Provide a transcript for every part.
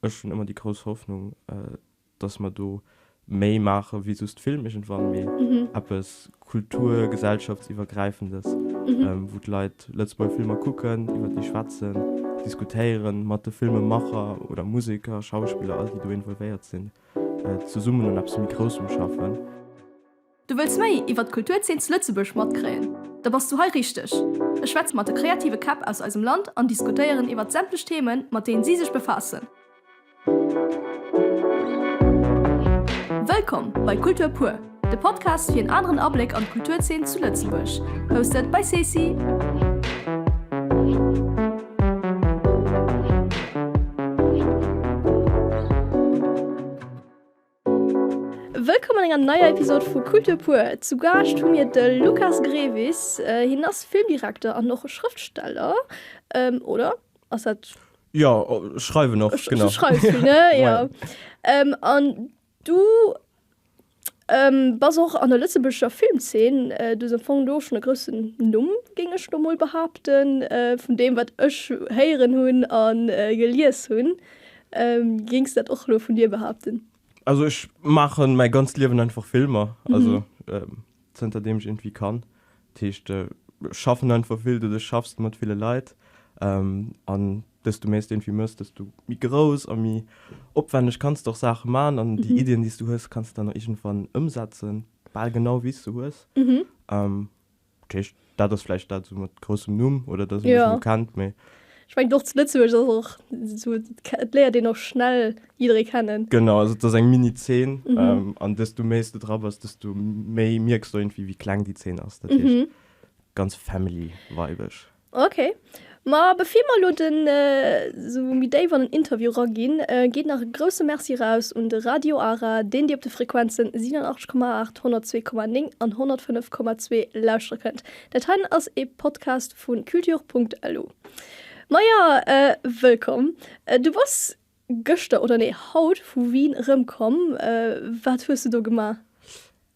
Ech hunn ëmmer déi grouss Hoffnung, dass mer do méi maache wéi just Film iergendwann, mee eppes kultur-, gesellschaftsiwwergräifendes, wou d'Leit Lëtzebuerger Filmer kucken, iwwer déi schwätzen, diskutéieren, mat de Filmemacher oder Museker, Schauspiller, all déi do involvéiert sinn, zesummen un eppes méi Groussem schaffen. Du wëlls méi iwwert d'Kulturzeen zu Lëtzebuerg matkréien? Da bass du hei richteg! Ech schwätze mat de kreative Käpp aus eisem Land an diskutéieren iwwert sämtlech Themen, mat deenen si sech befaassen. Wëllkomm bei Kultur pur, de Podcast fir en aneren Abléck an d'Kulturzeen zu Lëtzebuerg, hosted by Ceci. Wëllkomm an enger neier Episod vu Kultur pur. Zu Gaascht hu mir de Lukas Grevis. Hien ass Filmdirekter an och Schrëftsteller, oder? Ass dat. Jo, schreiwen och, genau. Schreifs vill, ne? Jo. An du bass och an der lëtzebuergescher Filmzeen. Du hues am Fong do schonn e groussen Numm, géing ech lo mol behaapten, vun deem wat ech héieren hunn a gelies hunn. Géings dat och lo vun dir behaapten? Also ech maachen mäi ganzt Liewen einfach Filmer, also zënter deem ech iergendwéi kann. Dat heescht ech schaffen einfach vill, doduerch schaffs de mat ville Leit an desto méi s de iergendwéi mëss, desto méi grouss a méi opwänneg kanns de och Saache man an déi Iddien déi s du hues kanns de dann och iergendwann ëmsetzen, bal genau wéi s de hues. Dat heescht, dat ass vläicht dat esou mat groussem Numm oder dass ee mech elo kennt, mee. Ech mengen och zu Lëtzebuerg ass och esou, et léiert een och schnell jidderee kennen. Genau, also et ass eng Mini-Zeen an desto méi s de dra bass, desto méi mierks de iergendwéi, wéi kleng déi Zeen ass. Dat heescht, ganz family-vibeg. Ok, ma bevir mer elo den sou méi déif an den Interview raginn, geet nach e grousse Merci raus un de Radio Ara, deen dir op de Frequenzen 87,8, 102,9 an 105,2 lauschtere kënnt. Dat heien ass ee Podcast vu Culture.lu. Maja, wëllkomm! Du bass Gëschter, oder nee haut, vu Wien erëmkomm. Wat hues du do gemaach?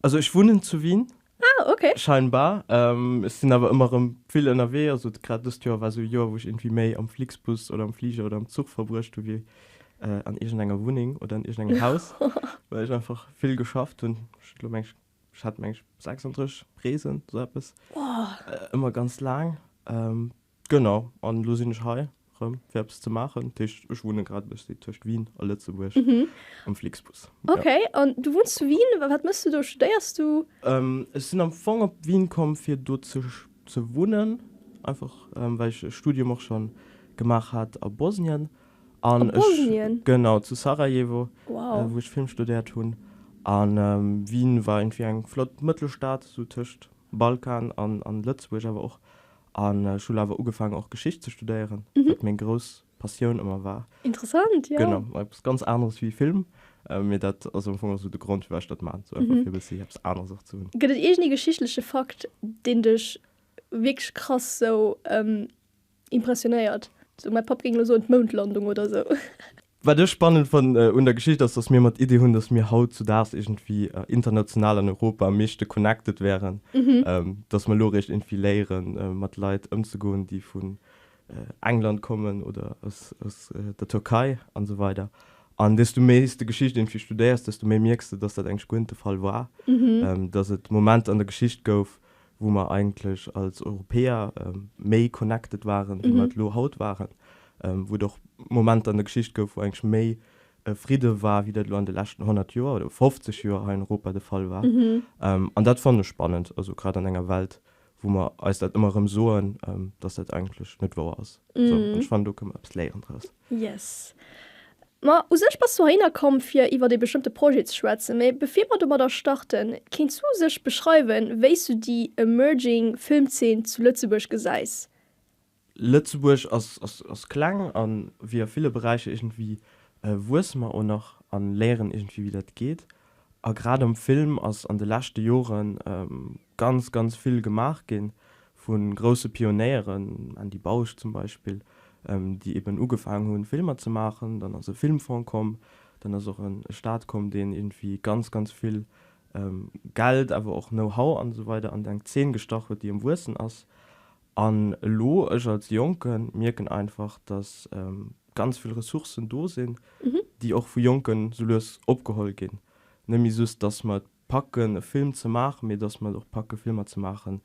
Also ech wunnen zu Wien. Ah, okay. Scheinbar. Ech sinn awer ëmmer erëm vill ënnerwee. Also grad dëst Joer war esou e Joer, wou ech iergendwéi méi am Flixbus oder am Fliger oder am Zuch verbruecht hu wéi an iergendenger Wunneng oder an iergendengem Haus, well ech einfach vill geschafft hunn. Ech hunn elo meng ech, ech hat meng ech 36 Reesen, esou eppes. Ëmmer ganz laang. Genau, an elo sinn ech hei rëm fir eppes ze maachen. Dat heescht, ech wunne grad e bëssi tëscht Wien a Lëtzebuerg am Flixbus. Ok, an du wunns zu Wien. Wat méchs du do? Studéiers du? Ech sinn am Fong op Wien komm fir do ze ze wunnen, einfach well ech e Studium och schonn gemaach hat a Bosnien. An ech, Bosnien? Genau, zu Sarajevo, wou ech Film studéiert hunn. An Wien war iergendwéi eng flott Mëttelstad, esou tëscht Balkan an an Lëtzebuerg awer och. An ech hunn awer ugefaangen och Geschicht ze studéieren, wat meng grouss Passioun ëmmer war. Interessant, jo. Genau, eppes ganz aneres wéi Film, mee dat ass am Fong och esou de Grond firwat ech dat maachen, esou einfach fir e bëssi eppes aneres och ze hunn. Gëtt et iergendee geschichtleche Fakt, deen dech wierklech krass sou Impressionéiert. Sou, mäi Papp géing elo soen, d'Moundlandung oder sou. Wat ech spannend fannen un der Geschicht ass, dass mir ëmmer d'Idee hunn, dass mir haut zu daags iergendwéi international an Europa am meeschte connected wären, dass mer elo eréischt iergendwéi léieren, mat Leit ëmzegoen, déi vun England kommen oder aus der Türkei an esou weider. An desto méi s de Geschicht iergendwéi studéiers, desto méi mierks de, dass dat eigentlech guer net de Fall war, dass et Momenter an der Geschicht gouf, wou mer eigentlech als Europäer méi connected waren, wéi mer et elo haut waren, wou et och Momenter an der Geschicht gouf, wou eigentlech méi Fridde war, wéi dat elo an de leschten 100 Joer oder 50 Joer hei in Europa de Fall war. An dat fannen ech spannend, also grad an enger Welt, wou mer eis dat ëmmer erëm soen, dass dat eigentlech net wouer ass. Sou, an ech fannen, do kënne mer eppes léieren draus. Yes. Ma u sech bass du heihinner komm fir iwwert ee bestëmmte Projet ze schwätzen, mee bevir mer domadder starten, kéints du u sech beschreiwen, wéi s du déi emerging Filmzeen zu Lëtzebuerg gesäis? Lëtzebuerg ass ass kleng a wéi a ville Beräicher iergendwéi wuesse mer och nach a léieren iergendwéi wéi dat geet. A grad am Film ass an de leschte Jore ganz, ganz vill gemaach ginn vu grousse Pionéieren, Andy Bausch zum Beispill, déi eben ugefaangen hunn, Filmer ze maachen. Dann ass e Filmfong komm, dann ass och e Staat komm, deen iergendwéi ganz, ganz vill Geld, awer och Know-how an esou weider an eng Zeen gestach huet, déi um Wuessen ass. An elo, ech als Jonke mierken einfach, datt. ganz vill Ressourcen do sinn, déi och vu Jonken sou lues opgeholl ginn. Net méi just, dass mer et packen e Film ze maachen, mee dass mer et och packe Filmer ze maachen,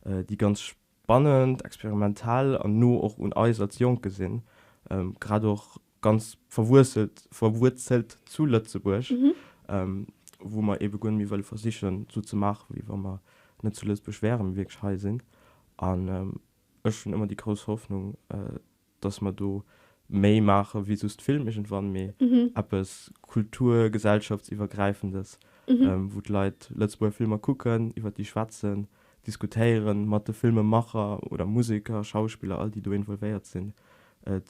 déi ganz spannend, experimentell an no och un eis als Jonke sinn, grad och ganz verwuesselt, verwuerzelt zu Lëtzebuerg, wou mer eebe guer net méi wëlle versichen, sou ze maachen, wéi wa mer net zu Lëtzebuerg wären, mee wierklech hei sinn. An ech hunn ëmmer déi grouss Hoffnung, dass mer do méi maache wéi just Film iergendwann, mee eppes kultur-, gesellschaftsiwwergräifendes, wou d'Leit Lëtzebuerger Filmer kucken, iwwer déi schwätzen, diskutéieren, mat de Filmemacher oder Museker, Schauspiller, all déi do involvéiert sinn,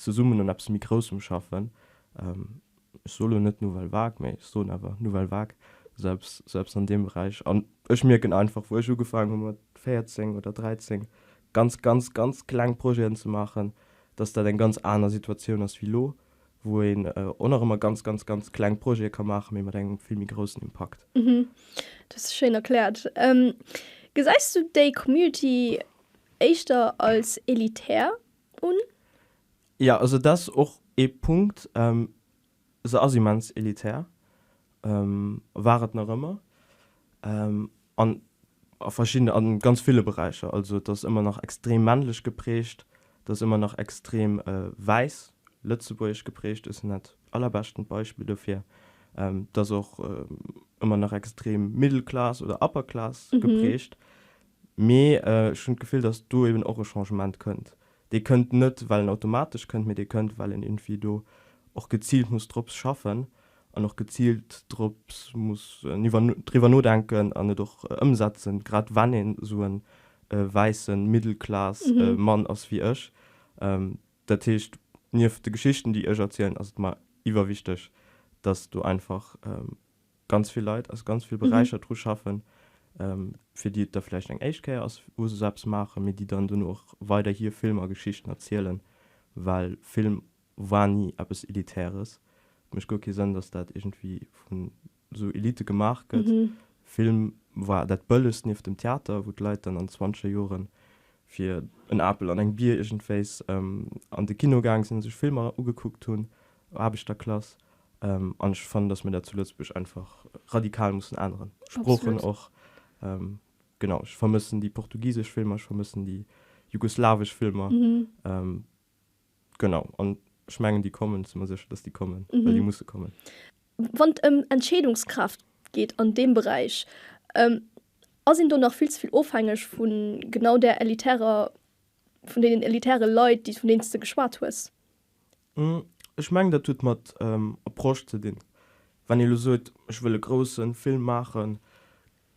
zesummen un eppes méi Groussem schaffen. Ech soe lo net Nouvelle Vague, mee ech soen awer Nouvelle Vague, esou eppes, esou eppes an deem Beräich. An ech mierken einfach, wou ech ugefaangen hu mat 14 oder 13, ganz, ganz, ganz kleng Projeten ze maachen, dass dat eng ganz aner Situatioun ass wéi lo, wou een och nach ëmmer ganz, ganz, ganz kleng Projete ka maachen, mee mat engem vill méi groussen Impakt. Dat hues de schéin erkläert. Gesäis du déi Community éischter als elitär un? Jo, also dat ass och ee Punkt. Se ass immens elitär, war et nach ëmmer, an a verschiddene, a ganz ville Beräicher. Also et ass ëmmer nach extrem männlech geprägt, et ass ëmmer nach extrem wäiss lëtzebuergesch geprägt, ech sinn dat allerbeschten Beispill dofir. Et ass och ëmmer nach extrem Middle Class oder Upper Class geprägt. Mee ech hunn d'Gefill, datt do eben och e Changement kënnt. Dee kënnt net, well en automatesch kënnt, mee dee kënnt, well een iergendwéi do och geziilt muss drop schaffen an och geziilt drop muss driwwer nodenken an et och ëmsetzen, grad wann een esou e wäisse Middle-Class-Mann ass wéi ech. Dat heescht, nieft de Geschichten, déi ech erzielen, ass et mer iwwerwichteg, dass do einfach ganz vill Leit aus ganz vill Beräicher dru schaffen, fir déi et da vläicht eng éischt Kéier ass, wou se esou eppes maachen, mee déi dann dono och weider hir Filmer a Geschichten erzielen, well Film war ni eppes Elitäres. Et mécht guer kee Sënn, datt dat iergendwéi vun esou Elite gemaach gëtt. Film war dat Bëllegst nieft dem Theater, wou d'Leit dann an zwanzeger Joren fir en Apel an eng Bier iergendwéis an de Kino gaang sinn a sech Filmer ugekuckt hunn, Aarbechterklass. An ech fannen, datt mir dat zu Lëtzebuerg einfach radikal mussen änneren. Sproochen och. Genau, ech vermëssen déi portugisesch Filmer, ech vermëssen déi jugoslawesch Filmer. Genau, an ech mengen, déi kommen, ech si mer sécher, datt déi kommen, well déi musse kommen. Wann et ëm Entscheedungskraaft geet an deem Beräich, ass een do nach vill ze vill ofhängeg vu genau där elitärer, vun deenen elitäre Leit, déi, vun deenen s de geschwat hues? Ech mengen, dat huet mat Approche ze dinn. Wann ee elo sot, ech wëll e grousse Film maachen,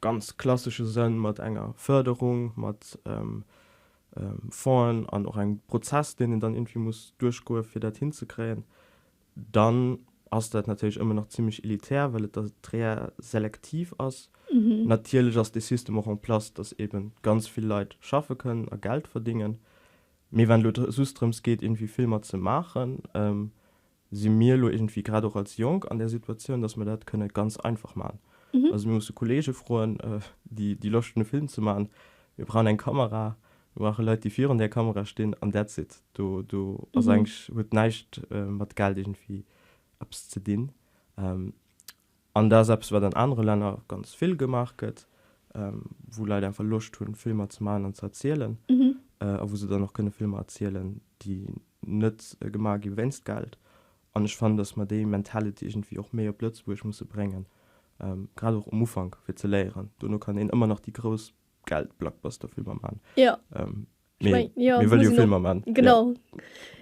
ganz klassesche Sënn, mat enger Fërderung, mat Fongen an och engem Prozess, deen een dann iergendwéi muss duerchgoen, fir dat hinzekréien, dann ass dat natierlech ëmmer nach zimmlech elitär, well et da très selektiv ass. Natierlech ass dee System och en place, datt eebe ganz vill Leit schaffe kënnen a Geld verdingen. Mee wann et elo just drëms geet, iergendwéi Filmer ze maachen, si mir elo iergendwéi grad och als Jonk an där Situatioun, datt mer dat kënne ganz einfach maachen. Also mir musse Kolleege froen, déi déi Loscht hunn e Film ze maachen. Mir brauchen eng Kamera, mir brauche Leit, déi virun där Kamera stinn an that's it. Do do ass eigentlech, huet näischt mat Geld iergendwéi eppes ze dinn. An dat ass eppes, wat an anere Länner ganz vill gemaach gëtt, wou Leit einfach Loscht hunn, Filmer ze maachen an ze erzielen. A wou se dann och kënne Filmer erzielen, déi net gemaach gi wéinst Geld. An ech fannen, datt mer déi Mentality iergendwéi och méi op Lëtzebuerg musse bréngen, grad och um Ufank, fir ze léieren. Dono kann een ëmmer nach déi grouss Geld-Blockbuster-Filmer maachen. Mee mir wëlle jo Filmer man. Genau.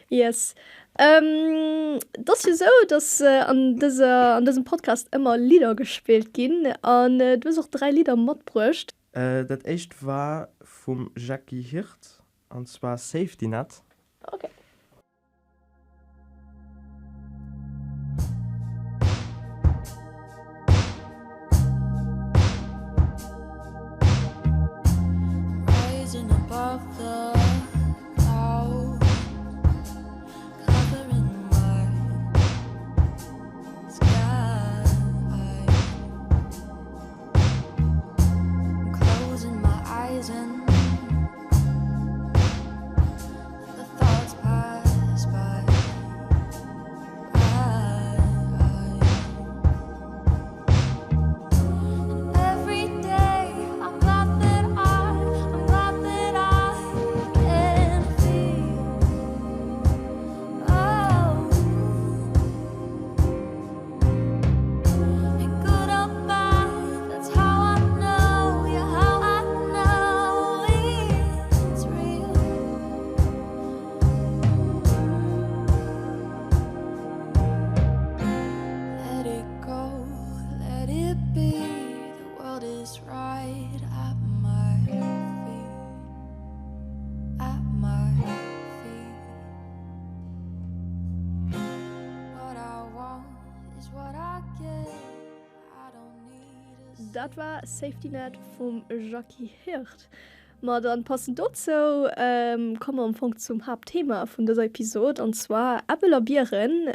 Yes. Ähm, et ass jo sou, dass an dëser, an dësem Podcast ëmmer Lidder gespillt ginn an du hues och 3 Lidder matbruecht. Dat éischt war vum Jackie Hirt an zwar Safety Net. Okay. Dat war Safety Net vum Jackie Hirt. Ma dann passend dozou komme mer am Fong zum Haaptthema vun dëser Episod, an zwar Äppel a Bieren.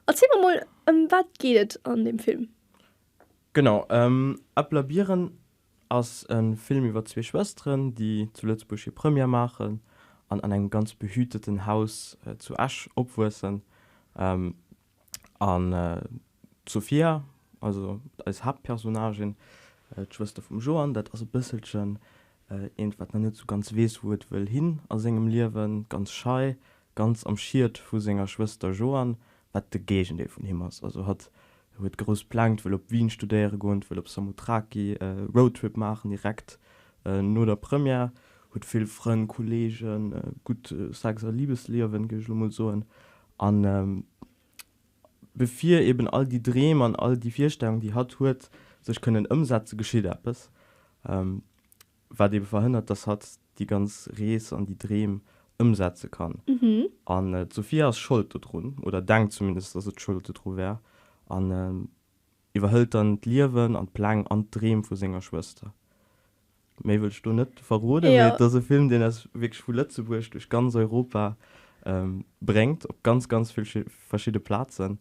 Erziel mer mol, ëm wat geet et an deem Film? Genau, Äppel a Bieren ass e Film iwwer zwee Schwësteren, déi zu Lëtzebuerg hir Première maachen an an engem ganz behüteten Haus zu Esch opwuessen. An d'Sofia, also eis Haaptpersonnagin, d'Schwëster vum Joan, dat ass e bësselchen eent, wat nach net sou ganz weess, wou et wëll hin a sengem Liewen, ganz schei, ganz am Schiet vu senger Schwëster Joan, wat de Géigendeel vun him ass. Also hatt huet grouss Pläng, wëll op Wien studéiere goen, wëll op Samothraki e Roadtrip maachen direkt no der Première, huet vill Frënn, Kolleegen, gutt Sex a Libesliewen, géif ech elo mol soen. An bevir eben all déi Dreem an all déi Virstellungen, déi hatt huet, sech kënnen ëmsetzen, geschitt eppes, wat ebe verhënnert, dass hatt déi ganz Rees an déi Dreem ëmsetze kann. An d'Sophia ass Schold dodrun, oder denkt zumindest, dass et Schold dodru wär, an iwwerhëlt dann d'Liewen an d'Pläng an d'Dreem vu senger Schwëster. Méi wëll ech do net verroden, mee et ass e Film, deen eis wierklech vu Lëtzebuerg duerch ganz Europa bréngt, op ganz, ganz vill verschidde Plazen.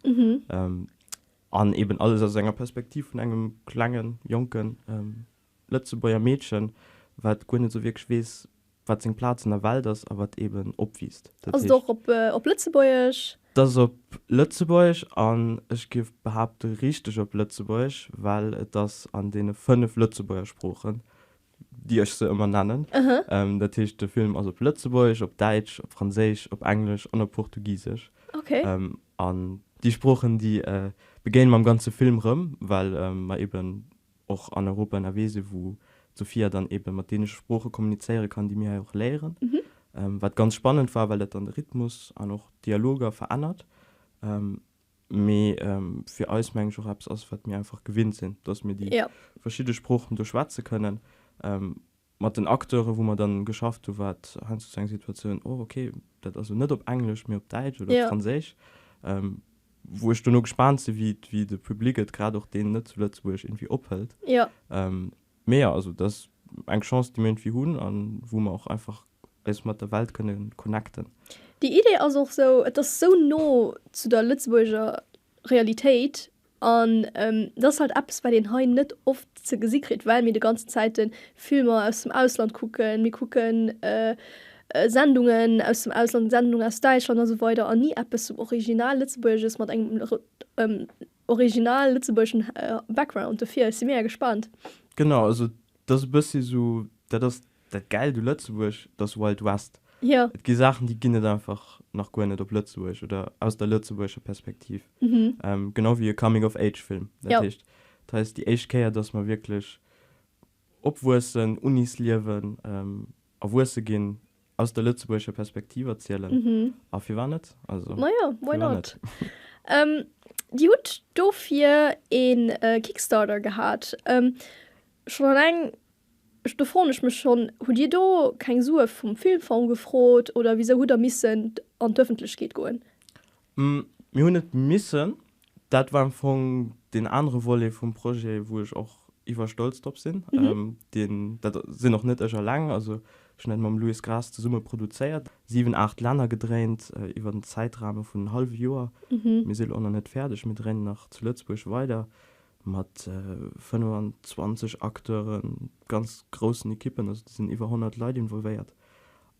An eben alles aus enger Perspektiv vun engem klengen, jonken Lëtzebuerger Meedchen, wat guer net esou wierklech weess, wat seng Plaz an der Welt ass a wat eben opwiisst. Dat Ass et och op op Lëtzebuergesch? Et ass op Lëtzebuergesch an ech géif behaapte richteg op Lëtzebuergesch, well et ass an deene 5 Lëtzebuerger Sproochen, déi ech se ëmmer nennen. Dat heescht, de Film ass op Lëtzebuergesch, op Däitsch, op Franséisch, op Englesch an op Portugisesch. Okay. An déi Sproochen, déi begéine mer am ganze Film rëm, well mer eben och an Europa ënnerwee sinn, wou d'Sophia dann eebe mat deene Sprooche kommunizéiere kann, déi mir hei och léieren. Wat ganz spannend war, well dat dann de Rhythmus an och d'Dialoger verännert. Mee fir eis, meng ech, och eppes ass, wat mir einfach gewinnt sinn, dass mir déi verschidde Sproochen do schwätze kënnen. Mat den Acteuren, wou mer dann geschafft hu, war et heiansdo sou eng Situatioun, oh ok, dat ass elo net op Englesch, mee op Däitsch oder op Franséisch, wou ech dono gespaant si wéi wéi de Public et, grad och deen net zu Lëtzebuerg, iergendwéi ophëlt. Mee jo, also dat ass eng Chance, déi mir iergendwéi hunn an wou mer och einfach eis mat der Welt kënne connecten. Déi Idee ass och sou, et ass sou no zu der Lëtzebuerger Realitéit An dat ass halt eppes, wat een hei net oft ze gesi kritt, well mir de ganzen Zäite Filmer aus dem Ausland kucken, mir kucken Sendungen aus dem Ausland, Sendungen aus Däitschland a sou weider an ni eppes sou original Lëtzebuergesches mat engem original lëtzebuergeschen Background. Dofir, ech si mega gespaant. Genau, also dat ass e bëssi sou, dat ass Dat Gäilt u Lëtzebuerg, et ass Wild West. Jo. Et gi Saachen, déi ginn et einfach nach guer net op Lëtzebuerg oder aus der lëtzebuergescher Perspektiv. Genau wéi e Coming-of-Age-Film. Dat heescht, et hei ass déi éischt Kéier, dass mer wierklech opwuessen, Unisliewen, erwuesse ginn aus der lëtzebuergescher Perspektiv erzielen. A firwat net? Also, Majo, why firwat not? net? Dir hutt dofir ee Kickstarter gehat. Schonn alleng Ech, do froen ech mech schonn, hutt Dir do keng Sue vum Filmfong gefrot oder wisou hutt Der missen an d'Ëffentlechkeet goen? Mir hunn net missen. Dat war am Fong deen anere Volet vum Projet, wou ech och iwwerstolz drop sinn. Deen, dat sinn och net ech eleng, also ech hunn dat mam Louis Graas zesumme produzéiert, 7, 8 Länner gedréint iwwer en Zäitrame vun en hallwe Joer. Mir si lo och nach net fäerdeg, mir dréinen nach zu Lëtzebuerg weider. Mat 25 Acteuren, ganz groussen Ekippen, also do sinn iwwer 100 Leit involvéiert.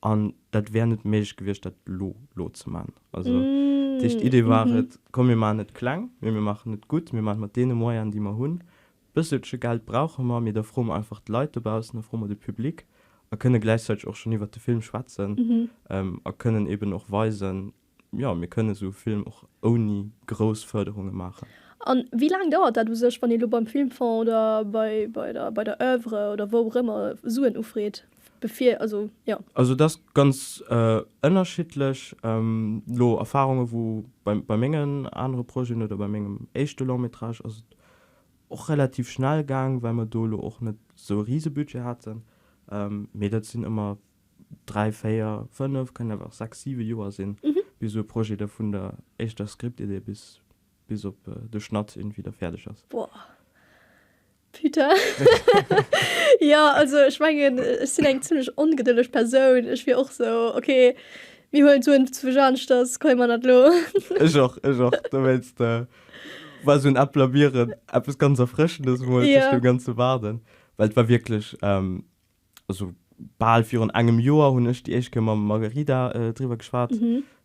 An dat wär net méiglech gewiescht, dat lo lo ze man. Also dat heescht, d'Idee war et, komm mir maachen et kleng, mee mir maachen et gutt, mir maachen et mat deene Moyenen, déi mer hunn. Bësselche Geld brauche mer, mee da froe mer einfach d'Leit dobaussen, da froe mer de Public a kënne gläichzäiteg och schonn iwwert de Film schwätzen a kënnen eeben och weisen, Jo, mir kënnen esou e Film och ouni grouss Fërderunge maachen. A wéi laang dauert dat u sech, wann ee lo beim Filmfonds oder bei bei der bei der Oeuvre oder wou och ëmmer Suen ufreet, bevir, also jo. Also dat ass ganz ënnerschiddlech. Lo Erfarunge wou bei bei mengen anere Projeten oder bei mengem éischte Long métrage ass et och relativ schnell gaang, well mer do elo och net esou e Risebudget haten. Mee dat sinn ëmmer 3, 4, 5, kënnen awer och 6, 7 Joer sinn, bis esou e Projet da vun der éischter Script-Idee bis, bis op de Schnatt iergendwéi da fäerdeg ass. Boah. Putain. Jo, also ech mengen, ech sinn eng zimmlech ongedëlleg Persoun. Ech wier och sou, ok, mir huelen d'Suen zu aneschters, kréie mer dat elo. Ech och, ech och. Dowéinst war sou en Äppel a Bieren eppes ganz Erfrëschendes emol tëscht dem ganze Waarden. Well et war wierklech, also bal virun engem Joer hunn ech déi éischt Kéier mam Margherida driwwer geschwat,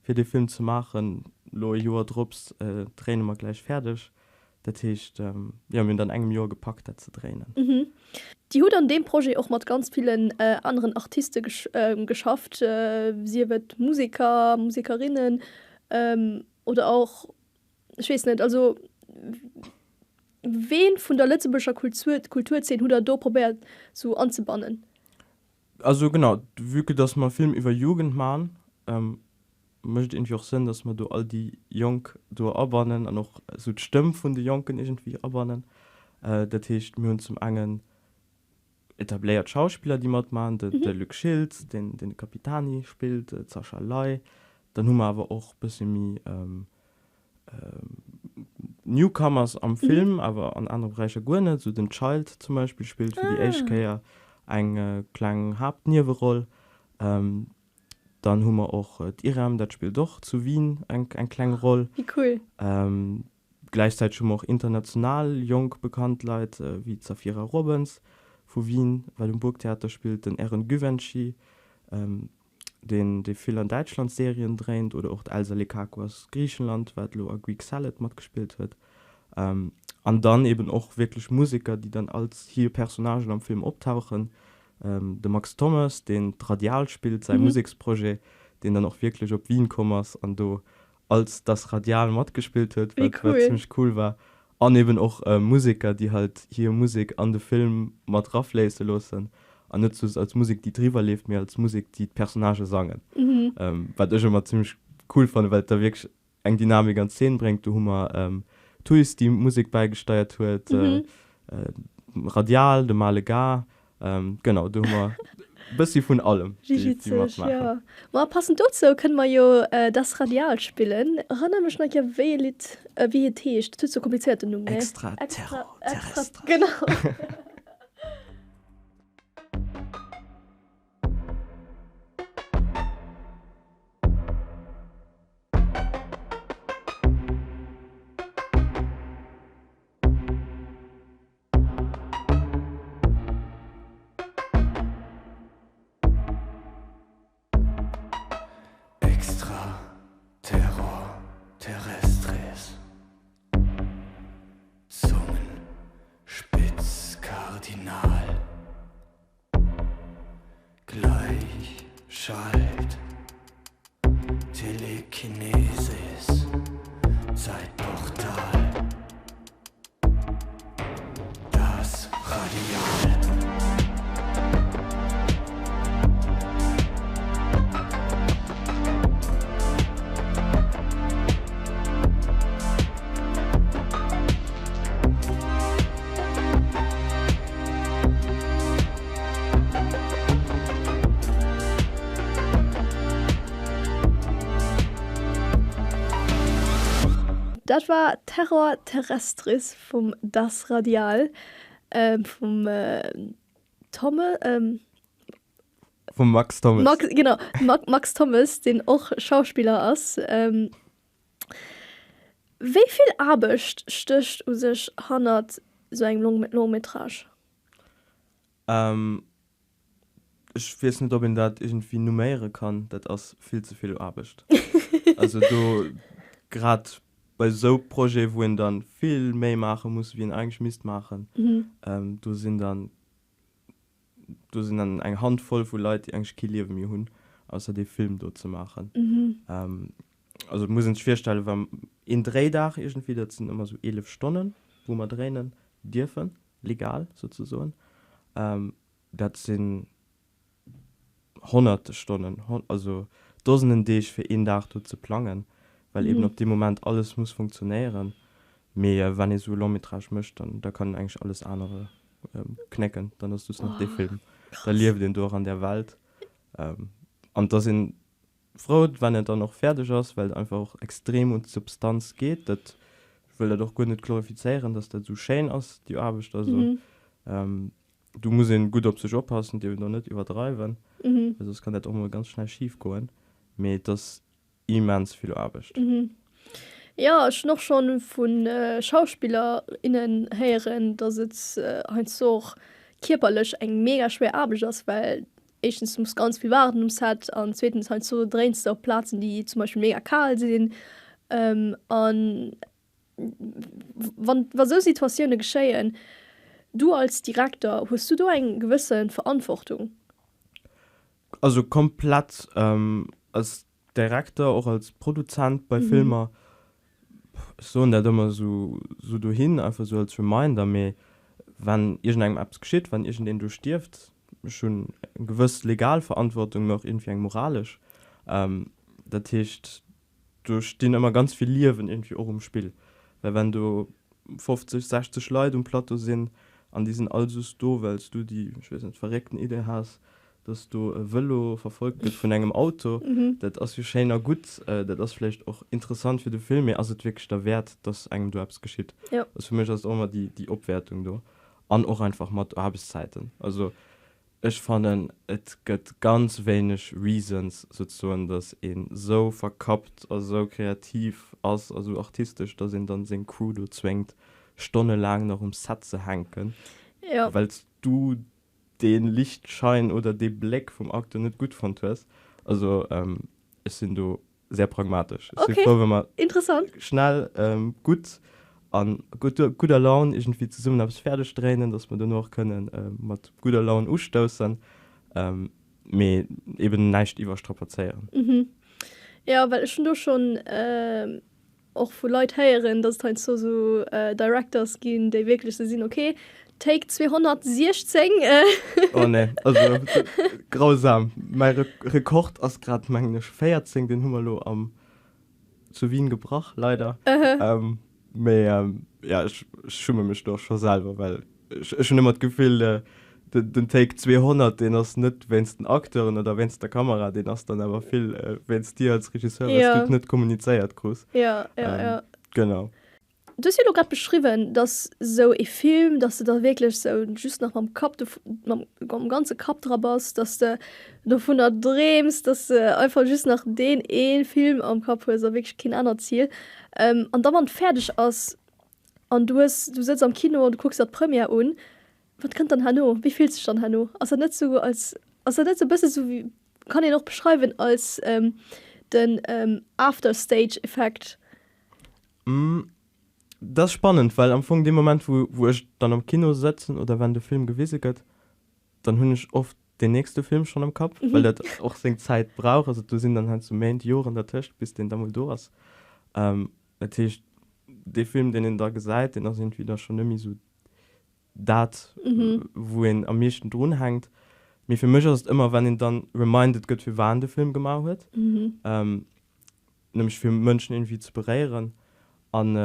fir dee Film ze maachen. Elo e Joer drops dréine mer gläich fäerdeg. Dat heescht, jo, mir hunn et an engem Joer gepackt, dat ze dréinen. Dir hutt an deem Projet och mat ganz villen aneren Artiste geschafft, sief et Museker, Musekerinnen oder och, ech weess net, also ween vun der lëtzebuerger Kulturzeen hutt der do probéiert sou anzebannen? Also genau, vue que dass mer e Film iwwer Jugend man, mécht et iergendwéi och Sënn, dass mer do all déi Jonk do abannen an och esou d'Stëmm vun de Jonken iergendwéi abannen. Dat heescht, mir hunn zum engen etabléiert Schauspiller, déi matmachen, de de Luc Schiltz, deen deen de Capitani spillt, d'Sascha Ley. Dann hu mer awer och bësse méi Newcomers am Film, awer an anere Beräicher guer net. Esou den Child zum Beispill spillt fir déi éischt Kéier eng kleng Haaptnieweroll. Dann hu mer och d'Irem, dat spillt och zu Wien eng eng kleng Roll. Wéi cool. Gläichzäiteg hu mer och international jonk bekannt Leit wéi d'Zafira Robbens vu Wien, wat um Burgtheater spillt, den Eren Güvenci, deen dee vill an Däitschland Serien dréint, oder och d'Elsa Lekakou aus Griichenland, wat elo a Greek Salad matgespillt huet. An dann eben och wierklech Museker, déi dann als hir Personnagen am Film optauchen. De Max Thommes, deen d'Radial spillt, säi Museksprojet, deen dann och wierklech op Wien komm ass an do als Das Radial matgespillt huet, wat wat zimmlech cool war. An eben och Museker, déi halt hir Musek an de Film mat rafléisse loossen an net just als Musek, déi driwwer leeft, mee als Musek, déi d'Personnagë sangen. Wat ech ëmmer zimmlech cool fannen, well et da wierklech eng Dynamik an d'Zeen bréngt. Do hu mer d'Huis, déi Musek bäigesteiert huet, Radial, de Male Gars, genau, do hu mer e bëssi vun allem, déi matmaachen. Jo, ma passend dozou kënne mer jo Das Radial spillen. Erënner mech nach eng Kéier, wéi e Lidd, wéi et heescht. Et huet sou e komplizéierten Numm, ne? Extra Terror Terrestre. Genau. Extra Terror Terrestris Zungenspitz Kardinal Gleichschalt Telekinesis Zeitportal Das Radial. Dat war Terror Terrestris vum Das Radial, vum Tomme, Vum Max Thommes. Max, genau, Max Thommes, deen och Schauspiller ass. Wéi vill Aarbecht stécht u sech hannert sou engem Long Métrage? Ech weess net, ob een dat iergendwéi numméiere kann. Dat ass vill ze vill Aarbecht. Also do, grad bei esou Projete, wou een dann vill méi maache muss, wéi een eigentlech misst maachen, do sinn dann, do sinn dann eng Handvoll vu Leit, déi eigentlech kee Liewe méi hunn, ausser dee Film do ze maachen. Also et muss een sech virstellen, wa een Dréidag iergendwéi, dat sinn ëmmer esou 11 Stonnen, wou mer dréinen dierfen, legal souzesoen, dat sinn honnerte Stonnen, also Dosenden Deeg fir een Dag do ze plangen, well eben op deem Moment alles muss funktionéieren. Mee wann ee sou e Long-métrage mécht, dann da kann een eigentlech alles anere knécken, dann ass just nach dee Film, da lieft een do och an där Welt an et ass een Frou wann et dann och fäerdeg ass, well et einfach och extrem un d'Substanz geet. Dat, ech wëll dat och guer net glorifizéieren, dass dat esou schéin ass, déi Aarbecht. Also. Do muss een gutt op sech oppassen, dierf een och net iwwerdreiwen, well soss kann dat och mol ganz schnell schif goen. Mee et ass immens vill Aarbecht. Jo, ech hunn och schonn vu Schauspiller, innen héieren, datt et heiansdo och kierperlech eng mega schwéier Aarbecht ass, well éischtens du muss ganz vill waarden um Set an zweetens heiansdo dréins de op Plazen, déi zum Beispill mega kal sinn an wann wa sou Situatioune geschéien, du als Direkter, hues du do eng gewësse Verantwortung? Also komplett als Direkter, och als Produzent bei Filmer. Ech soen dat ëmmer esou esou dohin, einfach esou als Reminder, mee wann iergendengem eppes geschitt, wann iergendeen do stierft, ech hunn eng gewëss legal Verantwortung, mee och iergendwéi eng moralesch. Dat heescht, do stinn ëmmer ganz vill Liewen iergendwéi och um Spill, well wenn do 50, 60 Leit um Plateau sinn an déi sinn all just do, well s du déi, ech weess net, verréckten Idee has, dass do e Vëlo verfolgt gëtt vun engem Auto, dat ass jo schéin a gutt, dat ass vläicht och interessant fir de Film, mee ass et wierklech derwäert, dass engem do eppes geschitt? Also fir mech ass et och ëmmer déi, déi Opwäertung do an och einfach mat Aarbechtszäiten. Also Ech fannen et gëtt ganz wéineg Reasons souzesoen dass een sou verkappt a sou kreativ ass a sou artistesch dass een dann seng Crew do zwéngt stonnelaang nach um Set ze hänken wells du dee Lichtschein oder dee Bléck vum Acteur net gutt fonnt hues. Also ech sinn do sehr pragmatesch. Ech si frou, wa mer Interessant. schnell, gutt a gudder Laun iergendwéi zesummen eppes fäerdeg dréinen, dass mer duerno och kënne mat gudder Laun ustoussen, mee eben näischt iwwerstrapazéieren. Jo, well ech hunn do schonn och vu Leit héieren, dass et heiansdo sou Directors ginn, déi wierklech sou sinn, ok, Take 216. Oh nee, also grausam. Mäi Rekord ass grad, mengen ech, 14, deen hu mer elo am zu Wien gebrach, leider. Mee ja, ech schumme mech do och scho selwer, well ech hunn ëmmer d'Gefill, den Take 200, deen ass net wéinst den Acteuren oder wéinst der Kamera, deen ass dann awer vill wéinst dir als Regisseur, well s du et net kommunizéiert krus. Ja, ja, ja. Genau. Du hues jo elo grad beschriwwen, dass esou ee Film, dass de da wierklech esou just nach mam Kapp do, mam, mam ganze Kapp dra bass, dass de dovunner dreems, dass de einfach just nach deen ee Film am Kapp hues a wierklech keen anert Zil. An da wann et fäerdeg ass an du hues, du sëtz am Kino an du kucks der d'Première un, wat kënnt dann herno? Wéi fills de dech dann herno? Ass dat net sou als, ass dat net sou e bësse sou wéi, kann een och beschreiwen als den After-Stage-Effekt? Dat ass spannend, well am Fong dee Moment wou wou ech dann am Kino sëtzen oder wenn de Film gewise gëtt, dann hunn ech oft deen nächste Film schonn am Kapp, well dat och seng Zäit brauch. Also do sinn dann heiansdo Méint, Joren dertëscht, bis deen da mol do ass. Dat heescht, dee Film, deen een da gesäit, deen ass iergendwéi da schonn net méi esou dat, wou een am meeschten drun hänkt. Mee fir mech ass et ëmmer, wann een dann reminded gëtt, firwat een de Film gemaach huet, nämlech fir Mënschen iergendwéi ze beréieren. An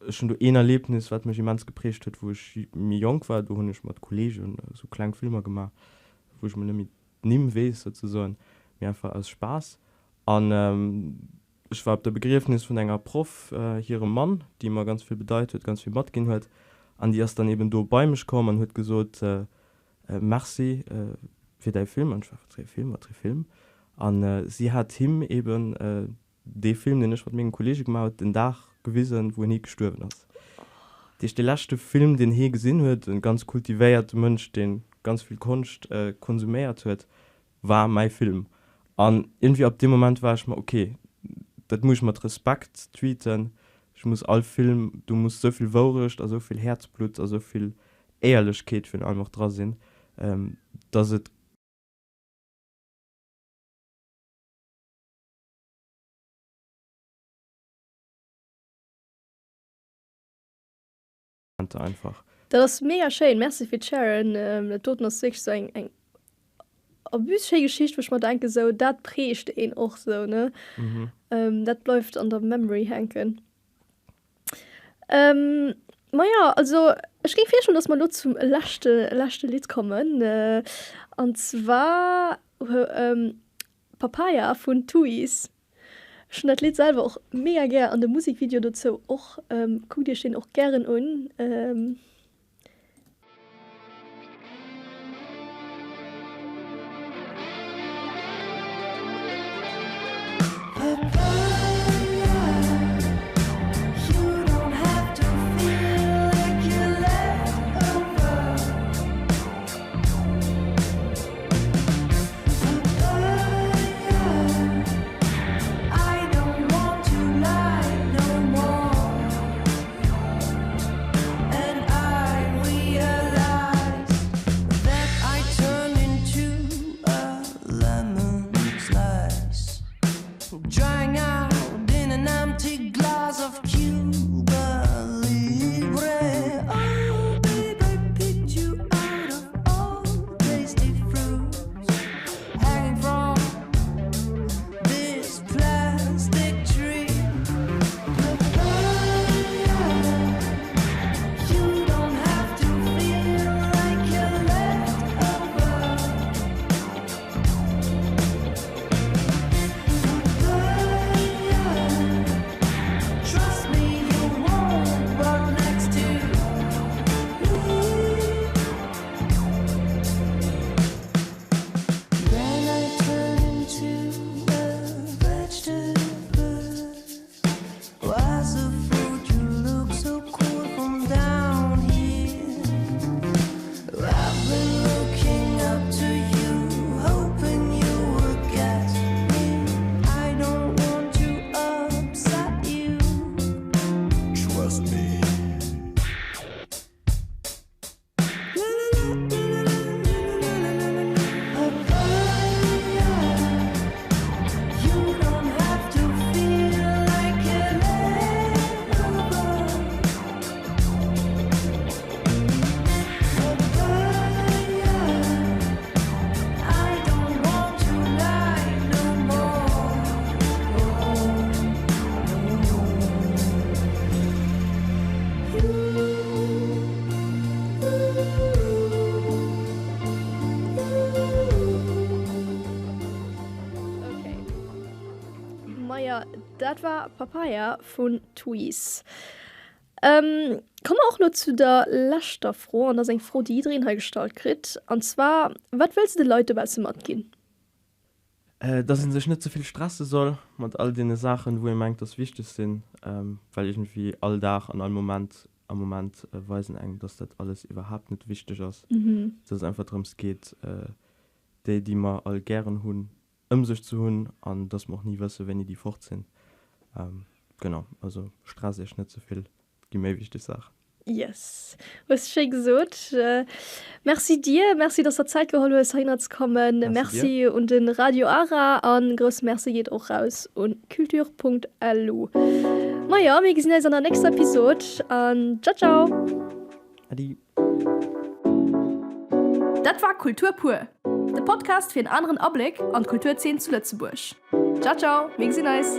ech hunn do een Erlebnis, wat mech immens geprägt huet, wou ech méi jonk war. Do hunn ech mat Kolleegen esou kleng Filmer gemaach, wou ech mol net méi d'Nimm weess souzesoen, mee einfach aus Spaass. An ech war op der Begriefnis vun enger Proff hirem Mann, déi mer ganz vill bedeit huet, ganz vill matginn huet. An déi ass dann eben do bei mech komm an huet gesot, Merci fir däi Film. An ech war, Wat fir ee Film, wat fir ee Film? An si hat him eben Dee Film, deen ech mat mengem Kollege gemaach huet, den Dag gewisen, wou en hie gestuerwen ass. Dat heescht, dee leschte Film, deen hie gesinn huet, e ganz kultivéierte Mënsch, dee ganz vill Konscht konsuméiert huet, war mäi Film. An iergendwéi ab deem Moment war ech mer, ok, dat muss ech mat Respekt treaten, ech muss all Film, do muss esou vill Wourecht a esou vill Häerzblutt a esou vill Éierlechkeet virun allem och dra sinn, dass et. Einfach. Dat ass mega schéin, merci fir d'Sharen. Dat doten ass wierklech sou eng eng abus schéi Geschicht, wou ech mer denken sou dat prägt een och sou ne, dat bleift an der Memory hänken. Maja also ech géing virschloen, dass mer elo zum leschte leschte Lidd kommen an zwar Papaya vun Tuys. Ech hunn dat Lidd selwer och mega gär an de Musikvideo dozou och. Kuckt iech deen och gären un. Ja, dat war Papaya vun Tuys. Komme mer och lo zu der leschter Fro, an dat ass eng Fro, déi jiddereen hei gestallt kritt, an zwar, Wat wëlls de de Leit dobausse matginn? Dass ee sech net ze vill stresse soll mat all deene Saachen, wou ee mengt, dass wichteg sinn, well iergendwéi all Dag an all Moment am Moment weisen engem, dass dat alles iwwerhaapt net wichteg ass, dass et einfach drëms geet, déi, déi mer all gären hunn, ëm sech ze hunn an dass mer och ni wëssen, wéini déi fort sinn. Genau, also stresst iech net ze vill, et gi méi wichteg Saachen. Yes, hues schéi gesot. Merci dir, merci dass der Zäit geholl hues heihinner ze kommen. Merci un de Radio Ara an grousse Merci geet och raus un culture.lu. Majo, mir gesinn eis an der nächster Episode an ciao ciao. Adi. Dat war Kultur pur, de Podcast fir en aneren Abléck an d'Kulturzeen zu Lëtzebuerg. Ciao ciao, mir gesinn eis.